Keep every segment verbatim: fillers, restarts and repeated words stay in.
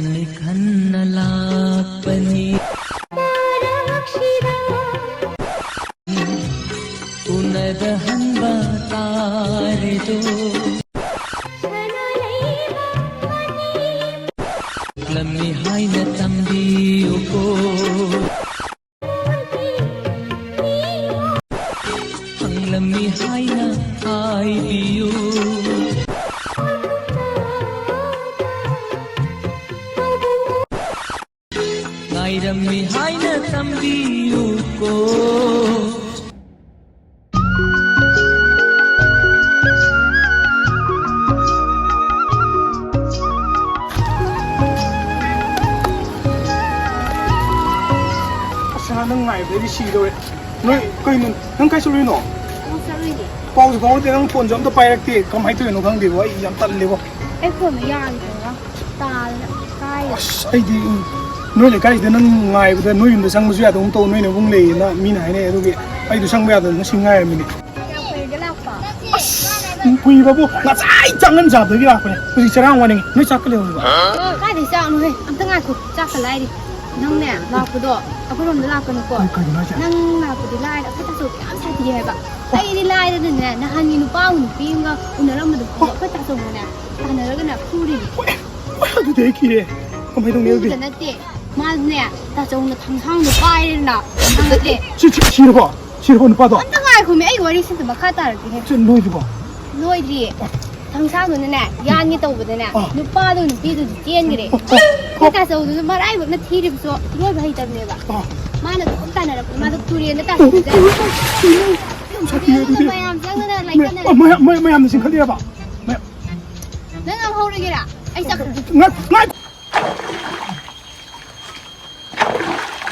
ꯈꯟꯅ ꯂꯥꯛꯄꯅꯤ꯫ ꯎꯅꯗꯍꯟꯕ ꯇꯥꯔꯦꯗꯣ꯫ ꯂꯝꯃꯤ ꯍꯥꯏꯅ ꯇꯝꯕꯤꯌꯨꯀꯣ꯫ ꯐꯪꯂꯝꯃꯤ ꯍꯥꯏꯅ ꯍꯥꯏꯕꯤꯌꯨ꯫ ꯉꯥꯏꯔꯝꯃꯤ ꯍꯥꯏꯅ ꯇꯝꯕꯤꯌꯨꯀꯣ꯫ ꯑꯁ, ꯅꯪ ꯉꯥꯏꯕꯗꯩꯗꯤ ꯁꯤꯗꯧꯔꯦ꯫ ꯅꯣꯏ ꯀꯩꯅꯣ? ꯅꯪ ꯀꯥꯏ ꯆꯠꯂꯨꯏꯅꯣ? ꯊꯕꯛ ꯆꯠꯂꯨꯏꯅꯦ꯫ ꯄꯥꯎꯁꯨ ꯐꯥꯎꯅꯗꯦ, ꯅꯪ ꯐꯣꯟꯁꯨ ꯑꯝꯇ ꯄꯥꯏꯔꯛꯇꯦ꯫ ꯀꯃꯥꯏꯅ ꯇꯧꯔꯤꯅꯣ ꯈꯪꯗꯦꯕꯣ, ꯑꯩ ꯌꯥꯝ ꯇꯜꯂꯦꯕꯣ꯫ ꯑꯩ ꯐꯣꯟꯗꯣ ꯌꯥꯗ꯭ꯔꯦꯕ꯫ ꯇꯥꯗꯅ ꯀꯥꯏ ꯑꯁ, ꯑꯩꯗꯤ ꯅꯣꯏ ꯂꯩꯀꯥꯏꯁꯤꯗ ꯅꯪ ꯉꯥꯏꯕꯗ ꯅꯣꯏ ꯌꯨꯝꯗ ꯆꯪꯕꯁꯨ ꯌꯥꯗꯒꯨꯝ ꯇꯧ, ꯅꯣꯏ ꯅꯕꯨꯡ ꯂꯩꯌꯦꯅ ꯃꯤꯅ ꯍꯥꯏꯅꯩ꯫ ꯑꯗꯨꯒꯤ ꯑꯩꯗꯣ ꯆꯪꯕ ꯌꯥꯗꯗꯅ ꯁꯤ ꯉꯥꯏꯔꯝꯃꯤꯅꯦ꯫ ꯀꯌꯥꯝ ꯀꯨꯏꯔꯒꯦ ꯂꯥꯛꯄ? ꯑꯁ, ꯀꯨꯏꯕꯕꯨ ꯉꯁꯥꯏ ꯆꯥꯛ ꯉꯟ ꯆꯥꯕꯗꯒꯤ ꯂꯥꯛꯄꯅꯦ꯫ ꯍꯧꯖꯤꯛ ꯆꯔꯥ ꯋꯥꯅꯤꯡꯉꯤ꯫ ꯅꯣꯏ ꯆꯥꯛꯀ ꯂꯩꯍꯧꯔꯤꯕ? ꯑꯣ, ꯀꯥꯏꯗꯩ ꯆꯥꯛꯅꯣꯍꯦ? ꯑꯝꯇ ꯉꯥꯏꯈꯣ, ꯆꯥꯛꯀ ꯂꯥꯏꯔꯤ꯫ ꯅꯪꯅꯦ, ꯂꯥꯛꯄꯗꯣ ꯑꯩꯈꯣꯏꯔꯣꯝꯗ ꯂꯥꯛꯀꯅꯨꯀꯣ꯫ ꯑꯩ ꯀꯩꯒꯤꯅꯣ ꯍꯥꯏꯁꯦ? ꯅꯪ ꯂꯥꯛꯄꯗꯤ ꯂꯥꯏꯔ, ꯑꯩꯈꯣꯏ ꯇꯥꯆꯧ ꯌꯥꯝ ꯁꯥꯊꯤ ꯍꯥꯏꯕ꯫ ꯑꯩꯗꯤ ꯂꯥꯏꯔꯗꯅꯦ, ꯅꯍꯥꯟꯒꯤ ꯅꯨꯄꯥ ꯑꯃ ꯅꯨꯄꯤ ꯑꯃꯒ ꯎꯅꯔꯝꯕꯗꯨ ꯑꯩꯈꯣꯏ ꯇꯥꯆꯧꯅꯅꯦ ꯇꯥꯟꯅꯔꯒꯅꯦ ꯐꯨꯔꯤꯅꯤ꯫ ꯑꯗꯨꯗꯤ ꯑꯩ ꯀꯤꯔꯦ꯫ ꯀꯃꯥꯏꯅ ꯇꯧꯅꯤ ꯑꯗꯨꯗꯤ? ꯐꯨꯕꯗ ꯅꯠꯇꯦ, ꯃꯥꯅꯦ, ꯇꯥꯆꯧꯅ ꯊꯥꯡꯁꯥꯡꯗꯣ ꯄꯥꯏꯔꯦꯗꯅ, ꯈꯪꯉꯗꯤ꯫ ꯁꯤ, ꯁꯤ, ꯁꯤꯔꯕꯣ? ꯁꯤꯔꯕꯣ ꯅꯨꯄꯥꯗꯣ? ꯑꯝꯇ ꯉꯥꯏꯈꯣꯃꯤ, ꯑꯩ ꯋꯥꯔꯤꯁꯦ ꯑꯝꯇ ꯃꯈꯥ ꯇꯥꯔꯛꯀꯦꯍꯦ꯫ ꯁꯤ ꯂꯣꯏꯗ꯭ꯔꯤꯕꯣ? ꯂꯣꯏꯗ꯭ꯔꯤꯌꯦ꯫ ꯊꯥꯡꯁꯥꯡꯗꯨꯅꯅꯦ, ꯌꯥꯟꯒꯦ ꯇꯧꯕꯗꯅꯦ, ꯑꯥ꯫ ꯅꯨꯄꯥꯗꯣ ꯅꯨꯄꯤꯗꯨꯗꯤ ꯆꯦꯟꯈ꯭ꯔꯦ꯫ ꯑꯣ, ꯑꯣ, ꯑꯣ꯫ ꯑꯩꯈꯣꯏ ꯇꯥꯆꯧꯗꯨꯁꯨ ꯃꯔꯥꯏꯕꯛꯅ ꯊꯤꯔꯤꯕꯁꯨ ꯏꯔꯣꯏꯕ ꯍꯩꯇꯕꯅꯦꯕ꯫ ꯑꯥ꯫ ꯃꯥꯅ ꯑꯗꯨꯝ ꯇꯥꯟꯅꯔꯛꯄ, ꯃꯥꯗꯣ ꯇꯨꯔꯦꯟꯗ ꯑꯣ, ꯇꯥꯁꯤꯟꯕꯖꯥꯠꯅꯤ꯫ ꯑꯣ, ꯑꯣ, ꯌꯥꯝ ꯁꯥꯊꯤꯌꯦ ꯑꯗꯨꯗꯤ꯫ ꯃꯌꯥꯝ ꯆꯪꯗꯅ ꯃꯌꯥꯝ, ꯂꯥꯏꯀꯠꯅꯔꯦ꯫ ꯑꯣ, ꯃꯌꯥꯝ, ꯃꯌꯥꯝ, ꯃꯌꯥꯝꯅ ꯆꯤꯡꯈꯠꯂꯤꯔꯕ? ꯃꯌꯥꯝ꯫ ꯅꯪ ꯉꯝꯍꯧꯔꯒꯦꯔꯥ? ꯑꯩ ꯆꯥꯛ ꯉꯥꯏ-, ꯉꯥꯏ-,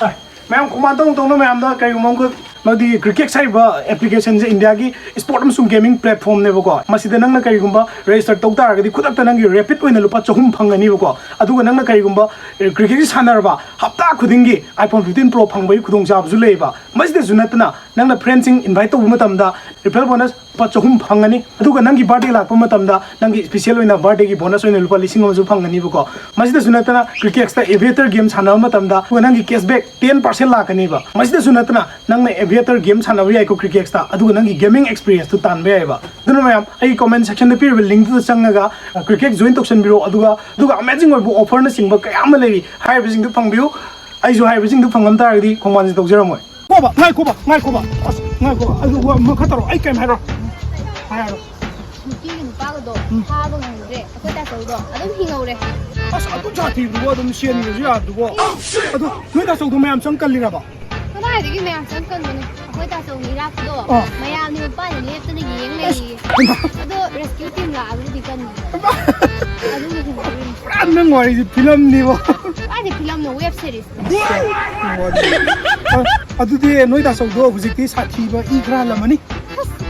ꯑꯦ, ꯃꯌꯥꯝ ꯈꯨꯃꯥꯟ ꯇꯧꯅ ꯇꯧꯅ ꯃꯌꯥꯝꯗ ꯀꯔꯤꯒꯨꯝꯕ ꯑꯃꯈꯛ, ꯃꯗꯤ ꯀ꯭ꯔꯤꯀꯦꯠ ꯍꯥꯏꯔꯤꯕ ꯑꯦꯄ꯭ꯂꯤꯀꯦꯁꯟꯁꯦ ꯏꯟꯗꯤꯌꯥꯒꯤ ꯁ꯭ꯄꯣꯔꯠ ꯑꯃꯁꯨꯡ ꯒꯦꯃꯤꯡ ꯄ꯭ꯂꯦꯠꯐꯣꯝꯅꯦꯕꯀꯣ꯫ ꯃꯁꯤꯗ ꯅꯪꯅ ꯀꯔꯤꯒꯨꯝꯕ ꯔꯦꯖꯤꯁꯇꯔ ꯇꯧ ꯇꯥꯔꯒꯗꯤ ꯈꯨꯗꯛꯇ ꯅꯪꯒꯤ ꯔꯦꯄꯤꯠ ꯑꯣꯏꯅ ꯂꯨꯄꯥ ꯆꯍꯨꯝ ꯐꯪꯒꯅꯤꯕꯀꯣ꯫ ꯑꯗꯨꯒ ꯅꯪꯅ ꯀꯔꯤꯒꯨꯝꯕ ꯀ꯭ꯔꯤꯀꯦꯠꯁꯤ ꯁꯥꯟꯅꯔꯕ ꯍꯞꯇꯥ ꯈꯨꯗꯤꯡꯒꯤ iPhone fifteen Pro ꯐꯪꯕꯒꯤ ꯈꯨꯗꯣꯡꯆꯥꯕꯁꯨ ꯂꯩꯌꯦꯕ꯫ ꯃꯁꯤꯗꯁꯨ ꯅꯠꯇꯅ ꯅꯪꯅ ꯐ꯭ꯔꯦꯟꯁꯤꯡ ꯏꯟꯚꯥꯏꯠ ꯇꯧꯕ ꯃꯇꯝꯗ referral bonus ꯂꯨꯄꯥ ꯆꯍꯨꯝ ꯐꯪꯒꯅꯤ꯫ ꯑꯗꯨꯒ ꯅꯪꯒꯤ ꯕꯥꯔꯗꯦ ꯂꯥꯛꯄ ꯃꯇꯝꯗ ꯅꯪꯒꯤ ꯁ꯭ꯄꯤꯁꯦꯜ ꯑꯣꯏꯅ ꯕꯥꯔꯗꯦꯒꯤ ꯕꯣꯅꯁ ꯑꯣꯏꯅ ꯂꯨꯄꯥ ꯂꯤꯁꯤꯡ ꯑꯃꯁꯨ ꯐꯪꯒꯅꯤꯕꯀꯣ꯫ ꯃꯁꯤꯗꯁꯨ ꯅꯠꯇꯅ, ꯀ꯭ꯔꯤꯀꯦꯛꯁꯇ ꯑꯦꯚꯤꯌꯦꯇꯔ ꯒꯦꯝ ꯁꯥꯟꯅꯕ ꯃꯇꯝꯗ ꯅꯪꯒꯤ ꯀꯦꯁꯕꯦꯛ ꯇꯦꯟ ꯄꯥꯔꯁꯦꯟ ꯂꯥꯛꯀꯅꯤꯕ꯫ ꯃꯁꯤꯗꯁꯨ ꯅꯠꯇꯅ, ꯅꯪꯅ ꯑꯦꯚꯤꯌꯦꯇꯔ ꯒꯦꯝ ꯁꯥꯟꯅꯕ ꯌꯥꯏꯀꯣ ꯀ꯭ꯔꯤꯀꯦꯛꯁꯇ, ꯑꯗꯨꯒ ꯅꯪꯒꯤ ꯒꯦꯃꯤꯡ ꯑꯦꯛꯁꯄꯤꯔꯤꯌꯦꯟꯁꯇꯨ ꯇꯥꯟꯕ ꯌꯥꯏꯕ꯫ ꯑꯗꯨꯅ ꯃꯌꯥꯝ, ꯑꯩꯒꯤ ꯀꯣꯃꯦꯟ ꯁꯦꯛꯁꯟꯗ ꯄꯤꯔꯤꯕ ꯂꯤꯡꯛꯇꯨꯗ ꯆꯪꯉꯒ, ꯑ, ꯀ꯭ꯔꯤꯀꯦꯛ ꯖꯣꯏꯟ ꯇꯧꯁꯟꯕꯤꯔꯣ, ꯑꯗꯨꯒ, ꯑꯗꯨꯒ ꯑꯃꯦꯖꯤꯡ ꯑꯣꯏꯕ ꯑꯣꯐꯔꯅꯆꯤꯡꯕ ꯀꯌꯥ ꯑꯃ ꯂꯩꯔꯤ꯫ ꯍꯥꯏꯔꯤꯕꯁꯤꯡꯗꯨ ꯐꯪꯕꯤꯌꯨ꯫ ꯑꯩꯁꯨ ꯍꯥꯏꯔꯤꯕꯁꯤꯡꯗꯨ ꯐꯪꯉꯝ ꯇꯥꯔꯒꯗꯤ ꯈꯣꯡꯕꯥꯟꯁꯤ ꯇꯧꯖꯔꯝꯃꯣꯏ꯫ ꯉꯥꯏꯈꯣꯕ, ꯉꯥꯏꯈꯣꯕ, ꯉꯥꯏꯈꯣꯕ, ꯑꯁ, ꯉꯥꯏꯈꯣꯕ, ꯑꯗꯨ ꯋꯥ ꯃꯈꯥ ꯇꯧꯔꯣ, ꯑꯩ ꯀꯩꯝ ꯍꯥꯏꯔꯣ꯫ ꯍꯥꯏꯔꯣ꯫ ꯅꯨꯄꯤꯒ ꯅꯨꯄꯥꯒꯗꯣ ꯎꯝ꯫ ꯐꯥꯕ ꯉꯝꯗ꯭ꯔꯦ꯫ ꯑꯩꯈꯣꯏ ꯇꯥꯆꯧꯗꯣ ꯑꯗꯨꯝ ꯍꯤꯡꯍꯧꯔꯦ꯫ ꯑꯁ, ꯑꯗꯨꯝ ꯁꯥꯊꯤꯕꯗꯨꯕꯨ ꯑꯗꯨꯝ ꯁꯦꯟꯒꯤꯁꯨ ꯌꯥꯕꯗꯨꯕꯨ꯫ ꯑꯗꯨ ꯅꯣꯏ ꯇꯥꯆꯧꯗꯣ ꯃꯌꯥꯝ ꯆꯪ ꯀꯜꯂꯤꯔꯕ? ꯀꯗꯥꯏꯗꯒꯤ ꯃꯌꯥꯝ ꯆꯪ ꯀꯟꯕꯅꯣ? ꯑꯩꯈꯣꯏ ꯇꯥꯆꯧꯒꯤ ꯏꯔꯥꯛꯄꯗꯣ ꯑꯥ꯫ ꯃꯌꯥꯝꯅ ꯃꯄꯥꯟꯗ ꯂꯦꯞꯇꯅ ꯌꯦꯡ ꯂꯩꯔꯤꯌꯦ꯫ ꯑꯗꯣ ꯔꯦꯁꯀ꯭ꯌꯨ ꯇꯤꯝ ꯂꯥꯛꯑꯕꯨꯗꯤ ꯀꯟꯕ꯫ ꯑꯗꯨꯒꯤ ꯍꯤꯡꯍꯧꯔꯤꯅꯤ꯫ ꯄꯨꯔꯥ ꯅꯪ ꯋꯥꯔꯤꯁꯦ ꯐꯤꯂꯝꯅꯤꯕꯣ꯫ ꯀꯥꯏꯗꯩ ꯐꯤꯂꯝꯅꯣ? Web series. ꯑ, ꯑꯗꯨꯗꯤ ꯅꯣꯏ ꯇꯥꯆꯧꯗꯣ ꯍꯧꯖꯤꯛꯇꯤ ꯁꯥꯊꯤꯕ ꯏ ꯈꯔ ꯍꯜꯂꯝꯃꯅꯤ? ꯑꯁ,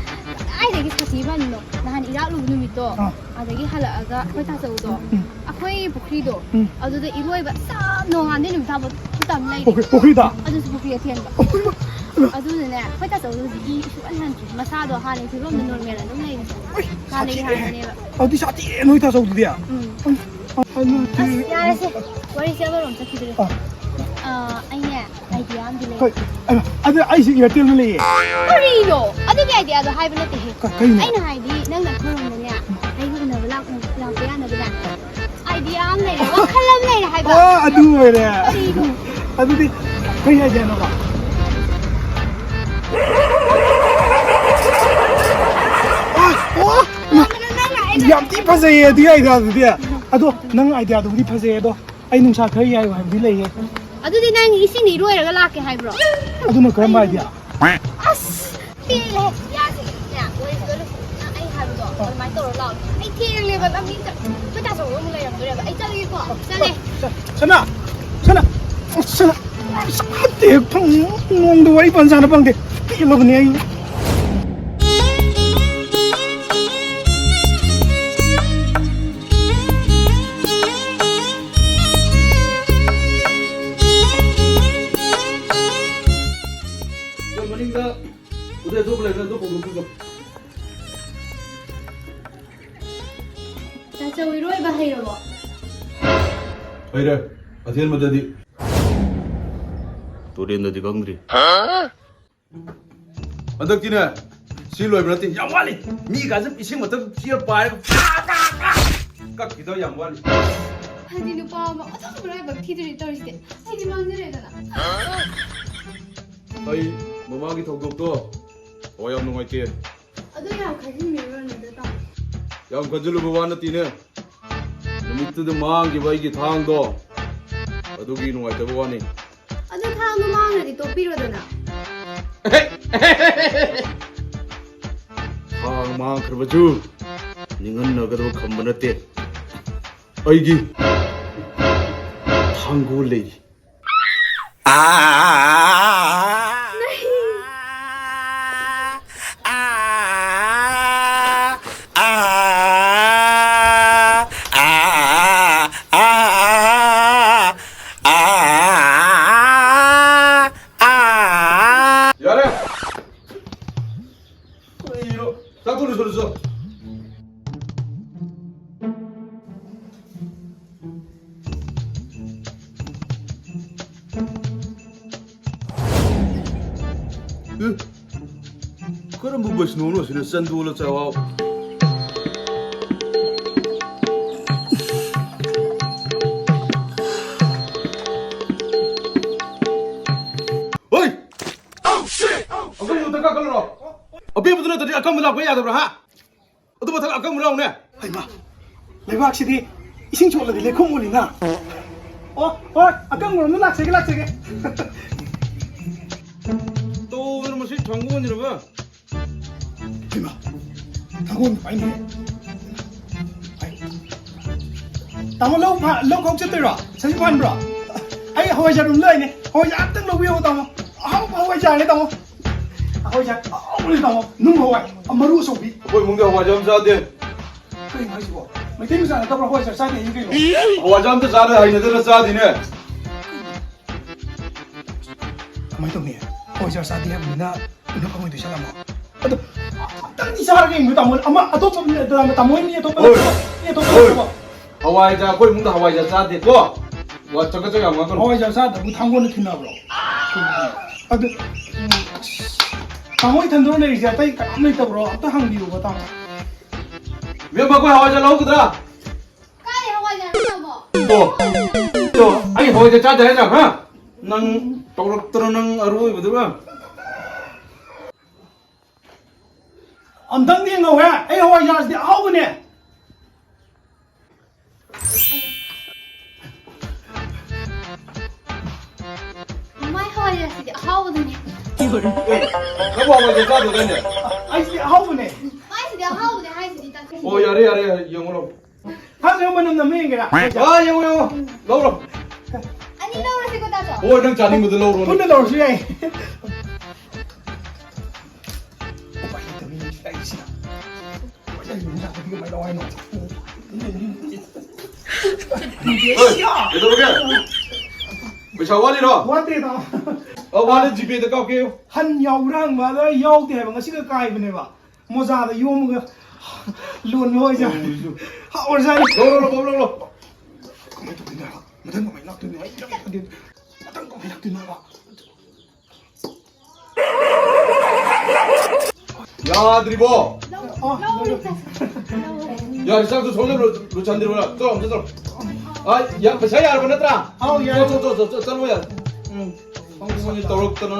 ꯀꯗꯥꯏꯗꯒꯤ ꯁꯥꯊꯤꯕꯅꯣ? ꯅꯍꯥꯟ ꯏꯔꯥꯛꯂꯨꯕ ꯅꯨꯃꯤꯠꯇꯣ, ꯑꯥ꯫ ꯑꯗꯒꯤ ꯍꯜꯂꯛꯑꯒ ꯑꯩꯈꯣꯏ ꯇꯥꯆꯧꯗꯣ, ꯎꯝ꯫ ꯑꯩꯈꯣꯏ ꯄꯨꯈ꯭ꯔꯤꯗꯣ, ꯎꯝ꯫ ꯑꯗꯨꯗ ꯏꯔꯣꯏꯕ ꯆꯞ ꯅꯣꯡꯉꯥꯟꯗꯩ ꯅꯨꯃꯤꯠ ꯇꯥꯕ ꯇꯝ ꯂꯩꯔꯦ꯫ ꯄꯨꯈ꯭ꯔꯤ-, ꯄꯨꯈ꯭ꯔꯤꯗ? ꯑꯗꯨꯁꯨ ꯄꯨꯈ꯭ꯔꯤ ꯑꯊꯦꯟꯕ꯫ ꯑꯗꯨꯅꯅꯦ, ꯑꯩꯈꯣꯏ ꯇꯥꯆꯧꯗꯣ ꯍꯧꯖꯤꯛ ꯏ ꯁꯨꯛꯍꯟ ꯍꯟꯗ꯭ꯔꯦ꯫ ꯃꯁꯥꯗꯣ ꯍꯥꯟꯅꯒꯤ ꯐꯤꯕꯝꯗ ꯅꯣꯔꯃꯦꯜ ꯑꯗꯨꯝ ꯂꯩꯔꯦ꯫ ꯍꯥꯟꯅꯒꯤ ꯁꯥꯊꯤꯍꯦ꯫ ꯍꯥꯟꯅꯅꯦꯕ꯫ ꯑꯗꯨꯗꯤ ꯁꯥꯊꯤꯍꯦ ꯅꯣꯏ ꯇꯥꯆꯧꯗꯨꯗꯤ꯫ ꯎꯝ꯫ ꯑ, ꯑ, ꯑꯗꯨꯗꯤ ꯑꯁ, ꯌꯥꯔꯦꯁꯦ꯫ ꯋꯥꯔꯤꯁꯦ ꯑꯃꯔꯣꯝ ꯆꯠꯈꯤꯗ꯭ꯔꯦ꯫ ꯑ꯫ ꯑ, ꯑꯩꯅꯦ, ꯑꯥꯏꯗꯤꯌꯥ ꯑꯃꯗꯤ ꯂꯩ꯫ ꯍꯣꯏ, ꯑ, ꯑꯗꯨ ꯑꯩꯁꯦ ꯏꯌꯥꯔꯇꯦꯜꯗ ꯂꯩꯌꯦ꯫ ꯀꯔꯤꯅꯣ? ꯑꯗꯨꯒꯤ ꯑꯥꯏꯗꯤꯌꯥꯗꯣ ꯍꯥꯏꯕ ꯅꯠꯇꯦꯍꯦ꯫ ꯀ-, ꯀꯩꯅꯣ? ꯑꯩꯅ ꯍꯥꯏꯗꯤ, ꯅꯪꯅ ꯑꯩꯈꯣꯏꯔꯣꯝꯗꯅꯦ, ꯑꯩꯒ ꯎꯅꯕ ꯂꯥꯛ-, ꯂꯥꯛꯄ ꯌꯥꯅꯕꯅꯦ꯫ ꯑꯥꯏꯗꯤꯌꯥ ꯑꯃ ꯂꯩꯔꯦ, ꯋꯥꯈꯜ ꯑꯃ ꯂꯩꯔꯦ ꯍꯥꯏꯕ꯫ ꯑꯣ, ꯑꯗꯨ ꯑꯣꯏꯔꯦ꯫ ꯀꯔꯤꯅꯣ? ꯑꯗꯨꯗꯤ ꯀꯩ ꯑꯥꯏꯗꯤꯌꯥꯅꯣꯕ? ꯑꯣ, ꯑꯣ, ꯅꯪꯅ ꯑꯩꯅ ꯌꯥꯝ ꯊꯤ ꯐꯖꯩꯌꯦ ꯑꯗꯨꯒꯤ ꯑꯥꯏꯗꯤꯌꯥꯗꯨꯗꯤ꯫ ꯑꯗꯣ ꯅꯪ ꯑꯥꯏꯗꯤꯌꯥꯗꯨꯕꯨꯗꯤ ꯐꯖꯩꯌꯦ, ꯑꯗꯣ ꯑꯩ ꯅꯨꯡꯁꯥ ꯈꯔ ꯌꯥꯏꯌꯨ ꯍꯥꯏꯕꯗꯤ ꯂꯩꯌꯦ꯫ ꯑꯗꯨꯗꯤ ꯅꯪ ꯏꯁꯤꯡꯗ ꯏꯔꯣꯏꯔꯒ ꯂꯥꯛꯀꯦ ꯍꯥꯏꯕ꯭ꯔꯣ? ꯑꯗꯨꯅ ꯀꯔꯝꯕ ꯑꯥꯏꯗꯤꯌꯥ? ꯑꯁ! ꯄꯦꯜꯂꯦ! ꯌꯥꯁꯦ, ꯌꯥ, ꯋꯥꯔꯤꯁꯦ ꯂꯣꯏ ꯂꯣꯏꯁꯤꯜꯂꯣ꯫ ꯅꯪ ꯑꯩ ꯍꯥꯏꯕꯗꯣ ꯑꯗꯨꯃꯥꯏꯅ ꯇꯧꯔ ꯂꯥꯛꯑꯣ꯫ ꯑꯩ ꯊꯦꯡꯂꯦꯕ, ꯂꯝꯕꯤꯗ ꯑꯩꯈꯣꯏ ꯇꯥꯆꯧꯒ ꯑꯃꯨꯛ ꯂꯩꯔꯝꯗꯣꯔꯦꯕ꯫ ꯑꯩ ꯆꯠꯂꯒꯦꯀꯣ, ꯆꯠꯂꯦ꯫ ꯁꯅꯥ! ꯁꯅꯥ! ꯁꯅꯥ! ꯁꯥꯠꯇꯦ, ꯐꯪ-, ꯅꯣꯡꯗ ꯋꯥꯔꯤ ꯄꯟ ꯁꯥꯟꯅ ꯐꯪꯗꯦ꯫ ꯄꯦꯜꯂꯕꯅꯦ ꯑꯩ꯫ ꯃꯅꯤꯡꯗ ꯎꯗ ꯑꯆꯧꯕ ꯂꯩꯕꯅꯦ, ꯑꯗꯨ ꯍꯣꯡꯗꯣꯛꯄꯤꯈꯣ꯫ ꯆꯧ ꯏꯔꯣꯏꯕ ꯍꯩꯔꯕꯣ? ꯍꯩꯔꯦ꯫ ꯑꯊꯦꯟꯕꯗꯗꯤ꯫ ꯇꯨꯔꯦꯟꯗꯗꯤ ꯈꯪꯗ꯭ꯔꯤ꯫ ꯍꯟꯗꯛꯇꯤꯅꯦ, ꯁꯤ ꯂꯣꯏꯕ ꯅꯠꯇꯦ, ꯌꯥꯝ ꯋꯥꯠꯂꯤ꯫ ꯃꯤꯒꯥꯁꯦ ꯏꯁꯤꯡ ꯃꯊꯛ ꯆꯦꯜ ꯄꯥꯏꯔꯒ ꯀꯛꯈꯤꯗꯧ ꯌꯥꯝ ꯋꯥꯠꯂꯤ꯫ ꯍꯥꯏꯗꯤ ꯅꯨꯄꯥ ꯑꯃ ꯑꯣꯟꯊꯣꯛꯅ ꯂꯥꯏꯕꯛ ꯊꯤꯗꯣꯔꯤ ꯇꯧꯔꯤꯁꯦ꯫ ꯑꯩꯗꯤ ꯃꯥꯡꯖꯔꯦꯗꯅ꯫ ꯑꯩ ꯃꯃꯥꯡꯒꯤ ꯊꯧꯗꯣꯛꯇꯣ ꯊꯋꯥꯏ ꯌꯥꯝ ꯅꯨꯡꯉꯥꯏꯇꯦ꯫ ꯑꯗꯨ ꯌꯥꯝ ꯈꯟꯖꯤꯟꯕꯤꯔꯨꯔꯅꯨꯗ, ꯇꯥꯃꯣ꯫ ꯌꯥꯝ ꯈꯟꯖꯤꯜꯂꯨꯕ ꯋꯥ ꯅꯠꯇꯦꯅꯦ꯫ ꯅꯨꯃꯤꯠꯇꯨꯗ ꯃꯥꯡꯈꯤꯕ ꯑꯩꯒꯤ ꯊꯥꯡꯗꯣ, ꯑꯗꯨꯒꯤ ꯅꯨꯡꯉꯥꯏꯇꯕ ꯋꯥꯅꯤ꯫ ꯑꯗꯨ ꯊꯥꯡꯗꯣ ꯃꯥꯡꯈ꯭ꯔꯗꯤ ꯇꯣꯛꯄꯤꯔꯣꯗꯅ꯫ ꯊꯥꯡ ꯃꯥꯡꯈ꯭ꯔꯕꯁꯨ ꯅꯤꯡꯍꯟꯅꯒꯗꯕ ꯈꯝꯕ ꯅꯠꯇꯦ꯫ ꯑꯩꯒꯤ ꯊꯥꯡꯒꯣꯜ ꯂꯩꯔꯤ꯫ ꯌꯥꯔꯦ꯫ ꯀꯔꯤꯅꯣ? ꯆꯥꯛꯇꯣ ꯂꯣꯏꯁꯤꯜꯂꯨꯆꯣ꯫ ꯑꯦ? ꯀꯔꯝꯕ ꯕꯩꯁꯅꯣꯅꯣ ꯁꯤꯅ ꯆꯟꯗꯣꯜꯂ ꯆꯥꯛꯍꯥꯎ? ꯍꯣꯏ! ꯑꯀꯪꯕꯗꯣ ꯑꯝꯇ ꯀꯥꯈꯠꯂꯨꯔꯣ꯫ ꯑꯄꯦꯠꯄꯗꯨ ꯅꯠꯇ꯭ꯔꯗꯤ ꯑꯀꯪꯕ ꯂꯥꯛꯄ ꯌꯥꯗꯕ꯭ꯔꯥ, ꯍꯥ? ꯑꯗꯨ ꯃꯊꯛ ꯑꯀꯪꯕ ꯂꯥꯎꯅꯦ꯫ ꯍꯩꯃꯥ, ꯂꯩꯕꯥꯛꯁꯤꯗꯤ ꯏꯁꯤꯡ ꯆꯣꯠꯂꯗꯤ ꯂꯩꯈꯣꯝ ꯑꯣꯜꯂꯤꯅ꯫ ꯑꯣ, ꯍꯣꯏ, ꯑꯀꯪꯕꯔꯣꯝꯗ ꯂꯥꯛꯆꯒꯦ, ꯂꯥꯛꯆꯒꯦ꯫ ꯇꯧꯗꯅ ꯃꯁꯤ ꯊꯥꯡꯒꯣꯟꯁꯤꯅꯕ꯫ ꯍꯩꯃꯥ, ꯊꯥꯡꯒꯣꯟ ꯄꯥꯏꯅꯦ꯫ ꯍꯥꯏ꯫ ꯇꯥꯃꯣ, ꯂꯧ ꯐꯥ-, ꯂꯧ ꯈꯥꯎ ꯆꯠꯇꯣꯏꯔꯣ? ꯁꯖꯤꯛ ꯐꯥꯟꯕ꯭ꯔꯣ? ꯑꯩ ꯍꯋꯥꯏꯖꯥꯔ ꯑꯗꯨꯝ ꯂꯩꯅꯦ꯫ ꯍꯋꯥꯏꯖꯥꯔ ꯑꯝꯇꯪ ꯂꯧꯕꯤꯌꯣ, ꯇꯥꯃꯣ꯫ ꯑꯍꯥꯎꯕ ꯍꯋꯥꯏꯖꯥꯔꯅꯦ, ꯇꯥꯃꯣ꯫ ꯍꯋꯥꯏꯖꯥꯔ ꯑꯍꯥꯎꯕꯅꯦ, ꯇꯥꯃꯣ꯫ ꯅꯨꯡ ꯍꯋꯥꯏ, ꯃꯔꯨ ꯑꯆꯧꯕꯤ꯫ ꯑꯩꯈꯣꯏ ꯏꯃꯨꯡꯗꯤ ꯍꯋꯥꯏꯖꯥꯔ ꯑꯃ ꯆꯥꯗꯦ꯫ ꯀꯩꯅꯣ ꯍꯥꯏꯁꯤꯕꯣ? ꯃꯩꯇꯩ ꯃꯆꯥ ꯅꯠꯇꯕ꯭ꯔꯣ ꯍꯋꯥꯏꯖꯥꯔ ꯆꯥꯗꯦ ꯍꯥꯏꯁꯤ ꯀꯩꯅꯣ? ꯍꯋꯥꯏꯖꯥꯔ ꯑꯝꯇ ꯆꯥꯗ ꯍꯩꯅꯗꯅ ꯆꯥꯗꯤꯅꯦ꯫ ꯀꯃꯥꯏꯅ ꯇꯧꯅꯤ? ꯍꯋꯥꯏꯖꯥꯔ ꯆꯥꯗꯦ ꯍꯥꯏꯕꯅꯤꯅ ꯎꯅ ꯐꯪꯉꯣꯏꯗꯣꯏ ꯁꯥꯠꯂꯝꯃꯣ? ꯑꯗꯣ ꯑꯝꯇꯪꯗꯤ ꯆꯥꯔꯒ ꯌꯦꯡꯕꯤꯌꯨ, ꯇꯥꯃꯣ꯫ ꯑꯃ ꯑꯇꯣꯞꯄ ꯃꯤ, ꯇꯥꯃꯣ, ꯇꯥꯃꯣ ꯍꯣꯏ꯫ ꯃꯤ ꯑꯇꯣꯞꯄ ꯍꯣꯏ꯫ ꯂꯩꯇ꯭ꯔꯣ? ꯃꯤ ꯑꯇꯣꯞꯄ ꯍꯣꯏ꯫ ꯂꯩꯇ꯭ꯔꯣ? ꯍꯋꯥꯏꯖꯥꯔ, ꯑꯩꯈꯣꯏ ꯏꯃꯨꯡꯗ ꯍꯋꯥꯏꯖꯥꯔ ꯆꯥꯗꯦꯀꯣ꯫ ꯋꯥ ꯆꯒꯠ ꯆꯒꯠ ꯌꯥꯝ ꯉꯥꯡꯒꯅꯨ꯫ ꯍꯋꯥꯏꯖꯥꯔ ꯆꯥꯗꯕꯨ ꯊꯥꯡꯒꯣꯜꯅ ꯊꯤꯟꯅꯕ꯭ꯔꯣ? ꯑꯗꯨ, ꯎꯝ, ꯑꯁ, ꯇꯥꯃꯣ ꯏꯊꯟꯗꯔꯣ ꯂꯩꯔꯤꯁꯦ? ꯑꯇꯩ ꯀꯅꯥꯝ ꯂꯩꯇꯕ꯭ꯔꯣ? ꯑꯝꯇ ꯍꯪꯕꯤꯌꯨꯕ, ꯇꯥꯃꯣ꯫ ꯏꯕꯦꯝꯃ, ꯑꯩꯈꯣꯏ ꯍꯋꯥꯏꯖꯥꯔ ꯂꯧꯒꯗ꯭ꯔꯥ? ꯀꯥꯏ ꯍꯋꯥꯏꯖꯥꯔꯅꯣ, ꯇꯥꯃꯣ? ꯑꯣ, ꯑꯣ, ꯑꯩ ꯍꯋꯥꯏꯖꯥꯔ ꯆꯥꯗꯦ ꯍꯥꯏꯗ꯭ꯔꯥ, ꯍꯥ? ꯅꯪ ꯇꯧꯔꯛꯇꯅ ꯅꯪ ꯑꯔꯣꯏꯕꯗꯨꯒ꯫ ꯑꯝꯇꯪꯗꯤ ꯌꯦꯡꯍꯧꯍꯦ, ꯑꯩ ꯍꯋꯥꯏꯖꯥꯔꯁꯤꯗꯤ ꯑꯍꯥꯎꯕꯅꯦ꯫ ꯃꯥꯏ ꯍꯋꯥꯏꯖꯥꯔꯁꯤꯗꯤ ꯑꯍꯥꯎꯕꯗꯨꯅꯦ꯫ ꯑꯦ, ꯅꯪꯕꯨ ꯍꯋꯥꯏꯖꯥꯔ ꯆꯥꯗꯣꯏꯗꯥꯏꯅꯦ? ꯑꯩꯁꯤꯗꯤ ꯑꯍꯥꯎꯕꯅꯦ꯫ ꯃꯥꯏꯁꯤꯗꯤ ꯑꯍꯥꯎꯕꯅꯦ ꯍꯥꯏꯁꯤꯗꯤ ꯇꯥꯛꯄꯤꯔꯤꯅꯦ꯫ ꯑꯣ, ꯌꯥꯔꯦ, ꯌꯥꯔꯦ, ꯌꯥꯔꯦ, ꯌꯦꯡꯉꯨ ꯂꯥꯎ꯫ ꯊꯥꯡꯖ ꯃꯅꯝ ꯅꯝꯃ ꯌꯦꯡꯒꯦꯔꯥ? ꯑꯥ, ꯌꯦꯡꯉꯣ, ꯌꯦꯡꯉꯣ꯫ ꯂꯧꯔꯣ꯫ ꯑꯅꯤ ꯂꯧꯔꯁꯤꯀꯣ, ꯇꯥꯆꯧ? ꯍꯣꯏ, ꯅꯪ ꯆꯥꯅꯤꯡꯕꯗꯣ ꯂꯧꯔꯣ꯫ ꯄꯨꯟꯅ ꯂꯧꯔꯁꯨ ꯌꯥꯏ꯫ ꯎꯄꯥꯏ ꯂꯩꯇꯕꯅꯤ ꯑꯩꯁꯤꯅ꯫ ꯎꯄꯥꯏ ꯂꯩꯇꯕꯅꯤ, ꯀꯃꯥꯏꯅ ꯇꯧ ꯍꯥꯏꯅꯣ? ꯍꯣꯏ, ꯀꯩꯗꯧꯔꯒꯦ? ꯄꯩꯁꯥ ꯋꯥꯠꯂꯤꯔꯣ? ꯋꯥꯠꯇꯦꯗ꯫ ꯑ, ꯋꯥꯠꯂꯦ, ꯖꯤꯄꯦꯗ ꯀꯥꯞꯀꯦ꯫ ꯍꯟ ꯌꯥꯎꯕ꯭ꯔꯥ ꯍꯪꯕ, ꯑꯗ ꯌꯥꯎꯗꯦ ꯍꯥꯏꯕ, ꯉꯁꯤꯒ ꯀꯥꯏꯕꯅꯦꯕ꯫ ꯃꯣꯖꯥꯗ ꯌꯣꯝꯃꯒ ꯂꯣꯟꯕ ꯑꯣꯏꯖꯥꯠꯅꯤ꯫ ꯇꯧꯔꯤꯁꯨ꯫ ꯍꯥꯎꯔꯖꯥꯠꯅꯤ꯫ ꯂꯧꯔꯣ, ꯂꯧꯔꯣ, ꯂꯧꯔꯣ, ꯂꯧꯔꯣ꯫ ꯀꯃꯥꯏꯅ ꯇꯧꯗꯣꯏꯅꯣ ꯍꯥꯏꯕ? ꯃꯊꯪ ꯀꯃꯥꯏꯅ ꯂꯥꯛꯇꯣꯏꯅꯣ? ꯑꯩ ꯒ꯭ꯌꯥꯟ ꯇꯥꯗꯦ꯫ ꯃꯊꯪ ꯀꯃꯥꯏꯅ ꯂꯥꯛꯇꯣꯏꯅꯣ ꯍꯥꯏꯕ? ꯌꯥꯗ꯭ꯔꯤꯕꯣ? ꯑꯣ, ꯌꯥꯔꯦ, ꯆꯥꯛꯇꯣ ꯁꯣꯝꯗ ꯂꯣꯏ-, ꯂꯣꯏꯁꯟꯗ꯭ꯔꯤꯕꯣ? ꯆꯠꯂꯣ, ꯑꯝꯇ ꯆꯠꯂꯣ꯫ ꯑ, ꯌꯥ-, ꯄꯩꯁꯥ ꯌꯥꯔꯕ ꯅꯠꯇ꯭ꯔꯥ? ꯑꯧ, ꯌꯥꯔꯦ꯫ ꯆꯠꯂꯣ, ꯆꯠꯂꯣ, ꯆꯠꯂꯣ, ꯆꯠꯂꯣ, ꯌꯥꯔꯦ꯫ ꯎꯝ, ꯐꯣꯟ ꯇꯧꯔꯛꯇꯅ꯫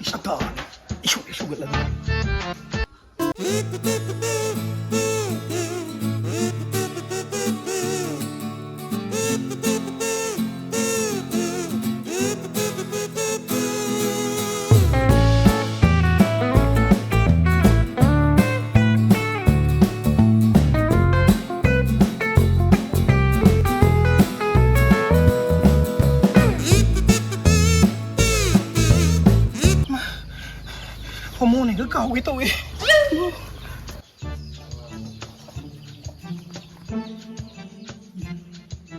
ꯏꯁꯛꯇ ꯏꯁꯨ ꯏꯁꯨꯒꯠꯂꯗꯅ꯫ ꯍꯣꯃꯣꯅꯤꯒ ꯀꯥꯎꯒꯦ ꯇꯧꯋꯦ꯫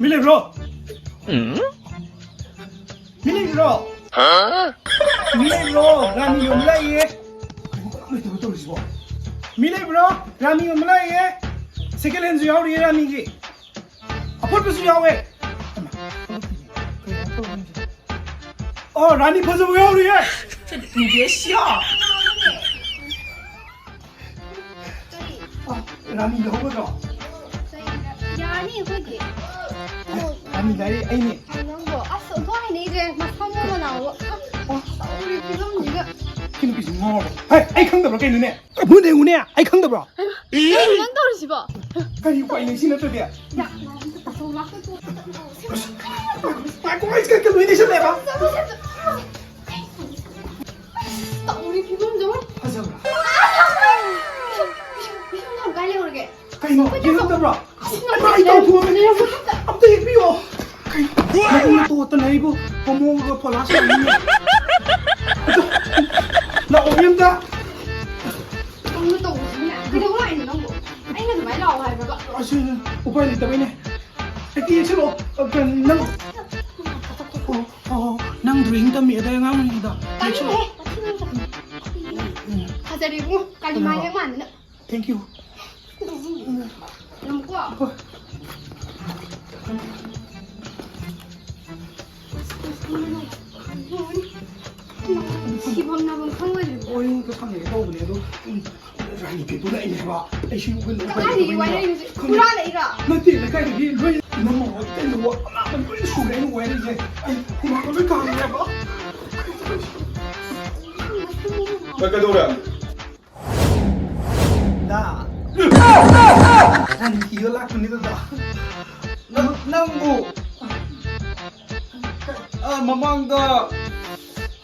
ꯃꯤ ꯂꯩꯕ꯭ꯔꯣ? ꯃꯤ ꯂꯩꯕ꯭ꯔꯣ? ꯃꯤ ꯂꯩꯕ꯭ꯔꯣ? ꯔꯥꯅꯤ ꯌꯣꯟꯕ ꯂꯥꯛꯏꯌꯦ꯫ ꯀꯩꯅꯣ ꯀꯅꯥꯝ ꯂꯩꯇꯕ ꯇꯧꯔꯤꯁꯤꯕꯣ? ꯃꯤ ꯂꯩꯕ꯭ꯔꯣ? ꯔꯥꯅꯤ ꯌꯣꯟꯕ ꯂꯥꯛꯏꯌꯦ꯫ ꯁꯦꯀꯦꯟ ꯍꯦꯟꯁꯨ ꯌꯥꯎꯔꯤꯌꯦ ꯔꯥꯅꯤꯒꯤ꯫ ꯑꯐꯣꯠꯄꯁꯨ ꯌꯥꯎꯋꯦ꯫ ꯀꯩꯅꯣ ꯇꯧꯔꯤꯁꯤꯕꯣ? ꯑꯣ, ꯔꯥꯅꯤ ꯐꯖꯕ ꯌꯥꯎꯔꯤꯌꯦ꯫ ꯏꯟꯗꯤꯌꯥ꯫ ꯀꯔꯤ? ꯑ, ꯔꯥꯅꯤ ꯂꯧꯒꯗ꯭ꯔꯣ? ꯀꯩ? ꯌꯥꯅꯤ ꯑꯩꯈꯣꯏꯗꯤ꯫ ꯑ, ꯔꯥꯅꯤ ꯂꯩꯔꯤ ꯑꯩꯅꯦ꯫ ꯅꯪꯕꯣ? ꯑꯁ, ꯑꯣꯟꯊꯣꯛ ꯍꯩꯅꯤꯡꯗ꯭ꯔꯦ꯫ ꯃꯁꯝ ꯑꯃ ꯂꯥꯎꯕ꯫ ꯑ, ꯇꯧꯔꯤ ꯐꯤꯕꯝꯁꯤꯒ꯫ ꯁꯤ ꯅꯨꯄꯤꯁꯤ ꯉꯥꯎꯔꯕ? ꯍꯦ, ꯑꯩ ꯈꯪꯗꯕ꯭ꯔꯣ ꯀꯩꯅꯣꯅꯦ? ꯃꯨꯟꯅ ꯌꯦꯡꯉꯨꯅꯦ, ꯑꯩ ꯈꯪꯗꯕ꯭ꯔꯣ? ꯍꯩꯃꯥ, ꯀꯩꯅꯣ ꯅꯪ ꯇꯧꯔꯤꯁꯤꯕꯣ? ꯀꯔꯤ ꯎꯄꯥꯏ ꯂꯩ ꯁꯤ ꯅꯠꯇ꯭ꯔꯗꯤ? ꯌꯥ, ꯇꯥꯊꯣꯛ ꯂꯥꯛꯀꯦ ꯇꯣ꯫ ꯑꯁ, ꯉꯥꯏꯈꯣ, ꯑꯩ ꯀꯩꯅꯣ ꯂꯣꯏ ꯅꯩꯁꯜꯂꯦꯕ꯫ ꯇꯧꯔꯤ ꯐꯤꯕꯝꯁꯦ ꯌꯦꯡꯉꯣ꯫ ꯐꯖꯕ꯭ꯔꯥ? ꯄꯤꯁꯨꯝ ꯊꯥꯕ ꯀꯥꯏ ꯂꯩꯍꯧꯔꯒꯦ? ꯀꯩꯅꯣ, ꯌꯦꯡꯉꯛꯇꯕ꯭ꯔꯣ? ꯑꯁ, ꯅꯪ ꯑꯩ ꯇꯧꯊꯣꯛꯑꯝꯃꯦ꯫ ꯂꯩꯔꯝꯃꯣ꯫ ꯑꯝꯇ ꯌꯦꯡꯕꯤꯌꯣ꯫ ꯀꯩꯅꯣ, ꯅꯇꯣꯠꯇꯅ ꯑꯩꯕꯨ ꯍꯣꯃꯣꯒ ꯄꯣꯂꯥꯁ ꯑꯣꯏꯅꯤꯡꯉꯦ꯫ ꯑꯗꯣ, ꯂꯥꯛꯑꯣ, ꯌꯨꯝꯗ꯫ ꯅꯪꯅ ꯇꯧꯕꯁꯤꯅꯦ꯫ ꯀꯩꯗꯧ ꯂꯥꯛꯏꯅꯣ ꯅꯪꯕꯨ? ꯑꯩꯅ ꯑꯗꯨꯃꯥꯏꯅ ꯂꯥꯛꯑꯣ ꯍꯥꯏꯕ꯭ꯔꯕ? ꯑꯁꯤ ꯎꯄꯥꯏ ꯂꯩꯇꯕꯩꯅꯦ꯫ ꯑꯩ ꯌꯦꯛꯁꯤꯜꯂꯣ꯫ ꯑ, ꯀꯩꯅꯣ, ꯅꯪ, ꯑꯣ, ꯑꯣ, ꯅꯪ ꯗ꯭ꯔꯣꯌꯤꯡ ꯇꯝꯃꯛꯑꯦꯗꯥꯏ ꯑꯉꯥꯡ ꯑꯣꯏꯔꯤꯉꯩꯗ? ꯇꯥꯅꯤꯡꯗꯦꯍꯦ, ꯌꯦꯛꯁꯤꯜꯂꯣ꯫ ꯋꯥꯊꯤ ꯉꯥꯡꯕ꯫ ꯎꯝ꯫ ꯐꯖꯔꯦ ꯏꯕꯨꯡꯉꯣ, ꯀꯥꯂꯤꯃꯥ ꯀꯩꯅꯣ? ꯍꯦꯛ ꯃꯥꯟꯗꯅ꯫ Thank you꯫ ꯌꯦꯡꯉꯨꯀꯣ꯫ ꯍꯣꯏ꯫ ꯁꯤꯐꯝ ꯅꯥꯐꯝ ꯈꯪꯉꯣꯏꯗ꯭ꯔꯤꯕꯣ? ꯋꯥꯔꯤ ꯑꯃꯇ ꯁꯥꯟꯅꯒꯦ ꯇꯧꯕꯅꯦ ꯑꯗꯣ, ꯎꯝ, ꯔꯥꯅꯤ ꯄꯦꯛꯄ ꯂꯥꯛꯏꯅꯦ ꯍꯥꯏꯕ꯫ ꯑꯩꯁꯨ ꯌꯨꯝꯗ ꯀꯗꯥꯏꯗꯒꯤ ꯂꯩꯇꯕꯅꯤꯅ ꯋꯥꯏꯔꯛꯏꯅꯣ? ꯈꯪꯗꯦ꯫ ꯍꯨꯔꯥꯜꯂꯛꯏꯔꯣ? ꯅꯠꯇꯦ, ꯂꯩꯀꯥꯏꯗꯒꯤ ꯂꯣꯏ ꯏꯅꯝꯃ ꯍꯣꯏ ꯀꯩꯅꯣ ꯑꯅꯥꯕ ꯂꯣꯏ ꯁꯨꯔꯦ ꯑꯩꯅ ꯋꯥꯏꯔꯛꯏꯁꯦ꯫ ꯑꯩ ꯍꯨꯃꯥꯡꯒ ꯂꯣꯏ ꯀꯥꯡꯉꯦ ꯍꯥꯏꯕ꯫ ꯀꯩ-, ꯀꯩꯗꯧꯔꯦ? ꯗꯥ꯫ ꯅꯪ ꯊꯤꯕ ꯂꯥꯛꯄꯅꯤꯗ, ꯗꯥ꯫ ꯅꯪ, ꯅꯪꯕꯨ, ꯑꯥ, ꯃꯃꯥꯡꯗ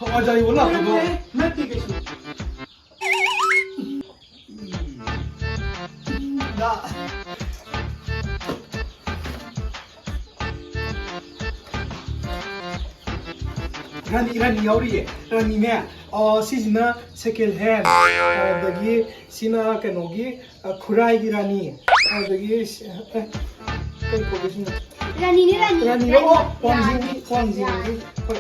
ꯍꯋꯥꯏꯖꯥꯔ ꯌꯣꯜꯂ ꯂꯥꯛꯄꯗꯣ꯫ ꯅꯠꯇꯦ ꯀꯩꯁꯨ꯫ ꯗꯥ꯫ ꯔꯥꯅꯤ, ꯔꯥꯅꯤ ꯌꯥꯎꯔꯤꯌꯦ꯫ ꯔꯥꯅꯤꯅꯦ꯫ ꯑꯣ, ꯁꯤꯁꯤꯅ second hand꯫ ꯑꯗꯒꯤ ꯁꯤꯅ ꯀꯩꯅꯣꯒꯤ, ꯑ, ꯈꯨꯔꯥꯏꯒꯤ ꯔꯥꯅꯤ꯫ ꯑꯗꯒꯤ ꯁꯤ-, ꯑꯦ, ꯀꯩ ꯀꯧꯒꯦ ꯁꯤꯅ? ꯔꯥꯅꯤꯅꯦ, ꯔꯥꯅꯤ꯫ ꯔꯥꯅꯤ ꯂꯧꯑꯣ, ꯋꯥꯡꯖꯤꯡꯒꯤ, ꯋꯥꯡꯖꯤꯡꯒꯤ꯫ ꯍꯣꯏ,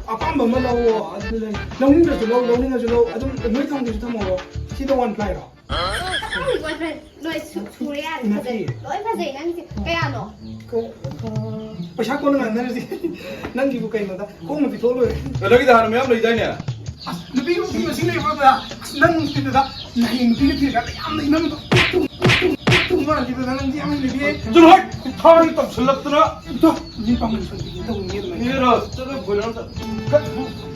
ꯑꯄꯥꯝꯕ ꯑꯃ ꯂꯧꯑꯣ, ꯑꯗꯨ ꯂꯩ꯫ ꯂꯧꯅꯤꯡꯗ꯭ꯔꯁꯨ ꯂꯧ, ꯂꯧꯅꯤꯡꯉꯁꯨ ꯂꯧ, ꯑꯗꯨꯝ ꯅꯣꯏ ꯊꯝꯒꯦꯁꯨ ꯊꯝꯍꯧꯔꯣ꯫ ꯁꯤꯗ ꯋꯥꯟ ꯄ꯭ꯂꯥꯏꯔꯣ? ꯅꯪꯒꯤ ꯋꯥꯟ ꯄ꯭ꯂꯥꯏ ꯂꯣꯏ ꯁꯨ-, ꯁꯨꯔꯦ ꯌꯥꯔꯦ, ꯅꯠꯇꯦ꯫ ꯐꯖꯩ꯫ ꯂꯣꯏ ꯐꯖꯩ ꯅꯪꯒꯤꯁꯦ꯫ ꯀꯌꯥꯅꯣ? ꯀ-, ꯑ, ꯄꯩꯁꯥ ꯀꯣꯟꯅ ꯉꯥꯡꯅꯔꯁꯤ꯫ ꯅꯪꯒꯤꯕꯨ ꯀꯩꯅꯣꯗ, ꯈꯣꯡꯅ ꯄꯤꯊꯣꯛꯑ ꯂꯣꯏꯔꯦ꯫ ꯅꯪꯒꯤꯗ ꯍꯥꯟꯅ ꯃꯌꯥꯝ ꯂꯩꯗꯥꯏꯅꯦ? ꯑꯁ, ꯅꯨꯄꯤ, ꯅꯨꯄꯤ ꯃꯁꯤꯡ ꯂꯩꯕ꯭ꯔꯣ, ꯗꯗꯥ? ꯑꯁ, ꯅꯪ ꯅꯨꯄꯤꯗꯨꯗ, ꯅꯨꯄꯤꯗ ꯊꯤꯔꯀꯥꯟꯗ ꯌꯥꯝ ꯂꯩꯅꯕꯗꯣ꯫ ꯇꯨ, ꯇꯨ, ꯇꯨ, ꯇꯨ ꯃꯥꯜꯂꯤꯗ, ꯅꯪꯗꯤ ꯌꯥꯝ ꯂꯩꯅꯕꯤꯌꯦ꯫ ꯆꯠꯂꯣꯍꯦ! ꯊꯥꯒꯤ ꯇꯧꯁꯜꯂꯛꯇꯅ꯫ ꯇꯣ, ꯃꯤ ꯄꯥꯡꯒꯜ ꯁꯣꯟꯕꯤꯒꯦ ꯇꯧꯅꯤ, ꯑꯗꯨꯃꯥꯏꯅ꯫ ꯏꯔꯣ, ꯆꯠꯂꯣ, ꯕꯣꯏꯂꯔ ꯑꯝꯇ꯫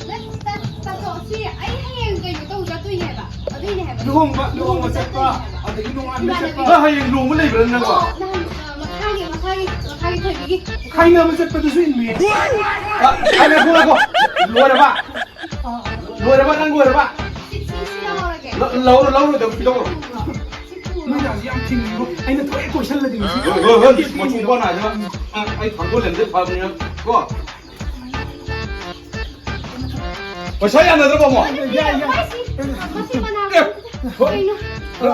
ꯅꯠ-, ꯇꯥ-, ꯇꯥꯊꯣꯛ, ꯁꯤ ꯑꯩ ꯍꯌꯦꯡ ꯀꯩꯅꯣ ꯇꯧ ꯆꯠꯇꯣꯏꯅꯦ ꯍꯥꯏꯕ꯫ ꯑꯗꯨꯏꯅꯦ ꯍꯥꯏꯕ꯫ ꯂꯨꯍꯣꯡꯕ, ꯂꯨꯍꯣꯡꯕ ꯆꯠꯄ, ꯆꯠꯇꯣꯏꯅꯦ ꯍꯥꯏꯕ꯫ ꯑꯗꯒꯤ ꯅꯣꯡꯉꯥꯟꯕ ꯏꯃꯥꯟꯅꯕꯤ꯫ ꯆꯠꯄ꯫ ꯅꯪ ꯍꯌꯦꯡ ꯂꯨꯍꯣꯡꯕ ꯂꯩꯕ꯭ꯔꯥ ꯅꯪꯕꯣ? ꯑꯣ, ꯅꯍꯥꯟ, ꯑ, ꯃꯈꯥꯒꯤ, ꯃꯈꯥꯒꯤ, ꯃꯈꯥꯒꯤ ꯊꯣꯏꯕꯤꯒꯤ꯫ ꯈꯥꯏꯅꯕ ꯆꯠꯄꯗꯨꯁꯨ ꯏꯟꯕꯤꯌꯦ꯫ ꯑ, ꯉꯥꯏꯈꯣ, ꯉꯥꯏꯈꯣ꯫ ꯂꯣꯏꯔꯕ? ꯂꯣꯏꯔꯕ? ꯅꯪ ꯂꯣꯏꯔꯕ? ꯁꯤ, ꯁꯤ, ꯁꯤ ꯂꯧꯍꯧꯔꯒꯦ꯫ ꯂ-, ꯂꯧꯔꯣ, ꯂꯧꯔꯣ, ꯑꯗꯨꯝ ꯄꯤꯊꯣꯛꯈ꯭ꯔꯣ꯫ ꯁꯤ ꯄꯨꯔꯣ꯫ ꯅꯣꯏ ꯗꯥꯁꯤ ꯌꯥꯝ ꯊꯤꯡꯉꯤꯕꯣ꯫ ꯑꯩꯅ ꯊꯣꯛꯑꯦ ꯀꯣꯏꯁꯜꯂꯗꯤ ꯉꯁꯤ꯫ ꯍꯣꯏ, ꯍꯣꯏ, ꯍꯣꯏ, ꯃꯆꯨ ꯄꯣꯠ ꯅꯥꯏꯗꯅ꯫ ꯑ, ꯑꯩ ꯊꯥꯡꯒꯣꯜ ꯂꯦꯝꯗꯩ ꯐꯕꯅꯤꯅ, ꯀꯣ꯫ ꯄꯩꯁꯥ ꯌꯥꯅꯗ꯭ꯔꯕꯣ, ꯑꯃꯨꯛ? ꯌꯥꯏ, ꯌꯥꯏ꯫ ꯃꯁꯤ, ꯃꯁꯤ ꯃꯅꯥ ꯑꯦ, ꯍꯣꯏ꯫ ꯀꯩꯅꯣ?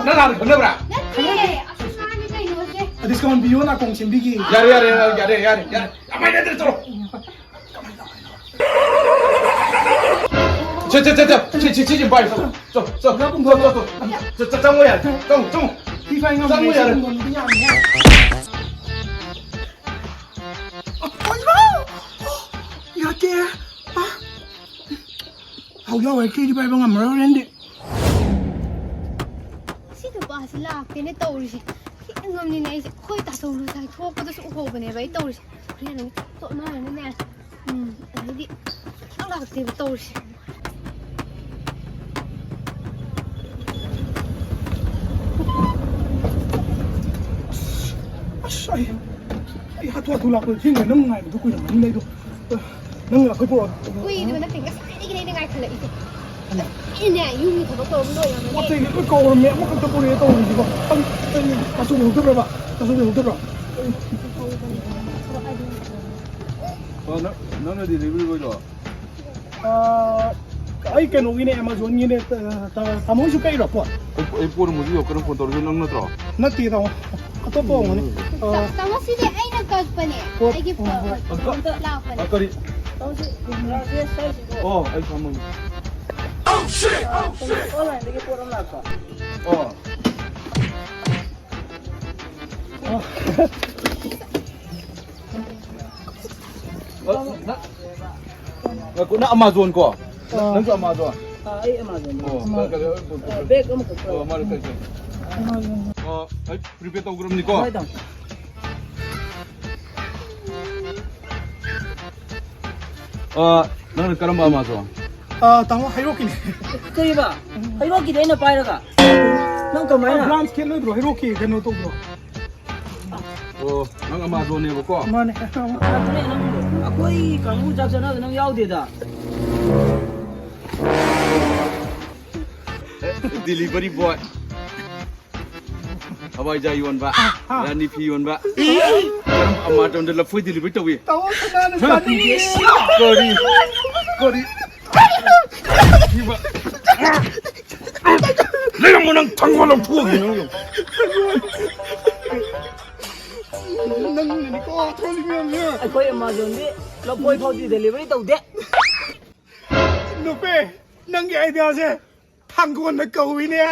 ꯅꯪ ꯍꯥꯟꯅ ꯈꯪꯅꯕ꯭ꯔꯥ? ꯅꯠꯇꯦ, ꯑꯁ, ꯃꯥꯅꯤ ꯀꯩꯅꯣꯁꯦ꯫ ꯗꯤꯁꯀꯥꯎꯟ ꯄꯤꯌꯣ, ꯅꯥꯀꯣꯡ ꯁꯦꯝꯕꯤꯒꯦ꯫ ꯌꯥꯔꯦ, ꯌꯥꯔꯦ, ꯌꯥꯔꯦ, ꯌꯥꯔꯦ, ꯌꯥꯔꯦ꯫ ꯌꯥꯝ ꯍꯥꯏꯅꯗ꯭ꯔꯦ, ꯆꯠꯂꯣ꯫ ꯆꯠ, ꯆꯠ, ꯆꯠ, ꯆꯠ꯫ ꯁꯤ, ꯁꯤ, ꯁꯤ, ꯁꯤ, ꯚꯥꯏ, ꯆꯠꯂꯣ, ꯆꯠꯂꯣ, ꯆꯠꯂꯣ, ꯆꯠꯂꯣ, ꯆꯠꯂꯣ, ꯆꯠꯂꯣ, ꯆꯠꯂꯣ, ꯆꯪꯉꯣ ꯌꯥꯔꯦ, ꯆꯪꯉꯣ, ꯆꯪꯉꯣ꯫ ꯐꯤ ꯐꯥꯏ ꯉꯝꯗ꯭ꯔꯦ, ꯆꯪꯉꯣ ꯌꯥꯔꯦ꯫ ꯁꯤ ꯉꯝꯗ꯭ꯔꯦ, ꯌꯥꯝꯃꯦ꯫ ꯌꯥꯗꯦ꯫ ꯑ꯫ ꯍꯧ ꯌꯥꯎꯋꯦ, ꯀꯦꯗꯤ ꯄꯥꯏꯕ ꯉꯝꯃꯔꯣꯏ ꯍꯣꯔꯦꯟꯗꯤ꯫ ꯁꯤ ꯅꯨꯄꯥꯁꯤ ꯂꯥꯛꯇꯦꯅꯦ ꯇꯧꯔꯤꯁꯦ꯫ ꯈꯤꯇꯪ ꯉꯝꯅꯤꯅꯦ ꯑꯩꯁꯦ꯫ ꯑꯩꯈꯣꯏ ꯇꯥꯆꯧ ꯉꯁꯥꯏ ꯊꯣꯛꯄꯗꯁꯨ ꯎꯍꯧꯕꯅꯦꯕ ꯑꯩ ꯇꯧꯔꯤꯁꯦ꯫ ꯍꯣꯔꯦꯟ ꯑꯃꯨꯛ ꯆꯣꯠꯅꯔꯅꯤꯅꯦ꯫ ꯎꯝ, ꯑꯗꯩꯗꯤ ꯁꯨꯡꯂꯥꯛ ꯂꯥꯛꯇꯦꯕ ꯇꯧꯔꯤꯁꯦ꯫ ꯑꯁ, ꯑꯩ, ꯑꯩ ꯍꯥꯊꯨ ꯍꯥꯊꯨ ꯂꯥꯛꯄꯗ ꯊꯦꯡꯉꯦ꯫ ꯅꯪ ꯉꯥꯏꯕꯗꯣ ꯀꯨꯏꯔꯝꯃꯅꯤꯅꯦ ꯑꯩꯗꯣ꯫ ꯅꯪ ꯑꯩꯈꯣꯏ ꯄꯨꯔꯛꯑꯣ꯫ ꯀꯨꯏꯗꯕ ꯅꯠꯇꯦ, ꯉꯁꯥꯏꯗꯒꯤꯅꯦ ꯑꯩꯅ ꯉꯥꯏꯈꯠꯂꯛꯏꯁꯦ꯫ ꯑꯩꯅꯦ, ꯌꯨꯝꯒꯤ ꯊꯕꯛ ꯇꯧꯔꯒ ꯂꯣꯏꯔꯝꯃꯅꯤ꯫ ꯄꯣꯠ ꯆꯩꯗꯤ ꯂꯣꯏ ꯀꯧꯔꯝꯃꯦ, ꯑꯃꯈꯛꯇ ꯄꯨꯔꯛꯑꯦ ꯇꯧꯔꯤꯁꯤꯕꯣ꯫ ꯑꯩ, ꯑꯩ ꯃꯆꯨ ꯂꯧꯊꯣꯛꯈ꯭ꯔꯕ? ꯃꯆꯨ ꯂꯧꯊꯣꯛꯈ꯭ꯔꯕ? ꯑꯣ, ꯅꯪ, ꯅꯪꯅ delivery boyꯗꯣ? ꯑꯥ, ꯑꯩ ꯀꯩꯅꯣꯒꯤꯅꯦ, Amazonꯒꯤꯅꯦ꯫ ꯇ-, ꯇ-, ꯇꯥꯃꯣꯁꯨ ꯀꯛꯏꯔꯣ ꯄꯣꯠ? ꯑꯩ, ꯑꯩ ꯄꯣꯠ ꯑꯃꯁꯨ ꯌꯧꯔꯛꯀꯅꯨ ꯐꯣꯟ ꯇꯧꯔꯛꯏꯗꯣ ꯅꯪ ꯅꯠꯇ꯭ꯔꯣ? ꯅꯠꯇꯦ, ꯇꯥꯃꯣ꯫ ꯑꯇꯣꯞꯄ ꯑꯣꯏꯔꯝꯒꯅꯤ꯫ ꯑ, ꯇꯥꯃꯣ, ꯁꯤꯗꯤ ꯑꯩꯅ ꯀꯛꯄꯅꯦ꯫ ꯄꯣꯠ, ꯑꯩꯒꯤ ꯄꯣꯠ ꯑ, ꯀ-, ꯂꯥꯛꯄꯅꯦ꯫ ꯑ, ꯀꯔꯤ? ꯑꯣ, ꯑꯩ ꯐꯝꯃꯒꯦ꯫ ꯑꯣꯟꯂꯥꯏꯟꯗꯒꯤ ꯄꯣꯠ ꯑꯃ ꯂꯥꯛꯄ꯫ ꯑꯣ꯫ ꯑ, ꯅ-, ꯉꯥꯏꯈꯣ, ꯅꯪ Amazon ꯀꯣ? ꯑꯥ꯫ ꯅꯪꯁꯨ Amazon? ꯑꯥ, ꯑꯩ Amazon꯫ ꯑꯣ, ꯀ-, ꯀ-, ꯑꯥ, bag ꯑꯃꯈꯛ ꯑꯣ, ꯄꯥꯏ꯫ ꯃꯥꯅꯦ, ꯀꯩ, ꯀꯩ? Amazon꯫ ꯑꯣ, ꯑꯩ prepaid ꯇꯧꯈ꯭ꯔꯕꯅꯤꯀꯣ? ꯍꯣꯏ, ꯇꯥꯃꯣ꯫ ꯑ, ꯅꯪꯅ ꯀꯔꯝꯕ Amazon? ꯑ, ꯇꯥꯃꯣ, ꯍꯩꯔꯣꯛꯀꯤꯅꯦ꯫ ꯀꯩꯕ? ꯍꯩꯔꯣꯛꯀꯤꯗꯤ ꯑꯩꯅ ꯄꯥꯏꯔꯒ? ꯅꯪ ꯀꯃꯥꯏꯅ? ꯑ, branch ꯈꯦꯠꯅꯗ꯭ꯔꯣ? ꯍꯩꯔꯣꯛꯀꯤ ꯀꯩꯅꯣ ꯇꯧꯕ꯭ꯔꯣ? ꯑꯣ, ꯅꯪ Amazonꯅꯦꯕꯀꯣ? ꯃꯥꯅꯦ꯫ ꯑꯗꯨꯅꯦ ꯅꯪ, ꯑꯩꯈꯣꯏ ꯀꯥꯡꯕꯨ ꯆꯥꯛ ꯆꯥꯅꯕꯗ ꯅꯪ ꯌꯥꯎꯗꯦꯗ꯫ Delivery boy꯫ ꯍꯋꯥꯏꯖꯥꯔ ꯌꯣꯟꯕ, ꯍꯥ? ꯔꯥꯅꯤ ꯐꯤ ꯌꯣꯟꯕ꯫ ꯀꯔꯝꯕ Amazonꯗ ꯂꯐꯣꯏ delivery ꯇꯧꯏ? ꯇꯥꯃꯣ, ꯁꯅꯥꯅ ꯍꯥ? ꯆꯥꯅꯤꯡꯉꯤ꯫ ꯀꯔꯤ? ꯀꯔꯤ? ꯂꯩꯔꯝꯃꯣ, ꯅꯪ ꯊꯥꯡꯒꯣꯜ ꯂꯧꯊꯣꯛꯑꯒꯦ, ꯅꯪ꯫ ꯅꯪꯅꯅꯤꯀꯣ, ꯊꯣꯛꯂꯤ ꯃꯌꯥꯝꯁꯦ꯫ ꯑꯩꯈꯣꯏ Amazonꯗꯤ ꯂꯐꯣꯏ ꯐꯥꯎꯗꯤ delivery ꯇꯧꯗꯦ꯫ ꯅꯨꯄꯤ, ꯅꯪꯒꯤ ideaꯁꯦ ꯊꯥꯡꯒꯣꯜꯅ ꯀꯧꯏꯅꯦ꯫